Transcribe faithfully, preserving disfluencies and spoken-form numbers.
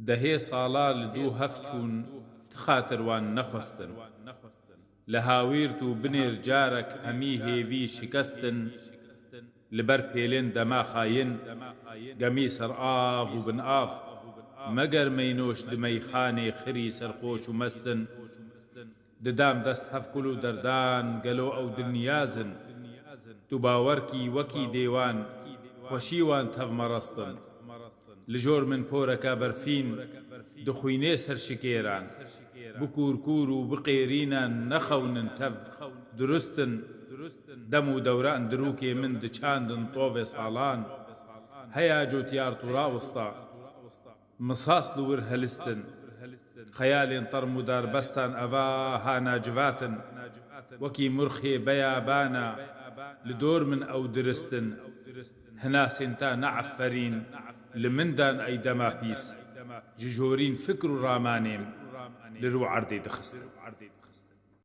Dehê sala li dû hev çûn, ti xatir wan nexwestin. Li hawîrt û binêr carek hemî hêvî şikestin, li ber pêlên dema xayin, gemî ser av û bin av, meger meynoş di meyxanê xirî serxoş û mestin. Didam dest hevkul û derdan, gelo ew dilniyaz in? Tu bawer kî wekî dêwan, xweşî wan tev merast in. Li jor min poreke berfîn, di xwînê ser şikêran. Bi kûrkûr û bi qêrînan nexewnin tev, durust in. Dem û dewran dirûkê min diçandin tovê salan. Heya cotiyar tu rawista. Misas li wir helistin. Xeyalên term û darbestan eva hana civatin. Wekî murxê beyabana li dor min ew diristin. Hinasên te ne eferîn li min dan ey dema pîs. Ji jorîn fikr û ramanêm li rû erdê dixistin.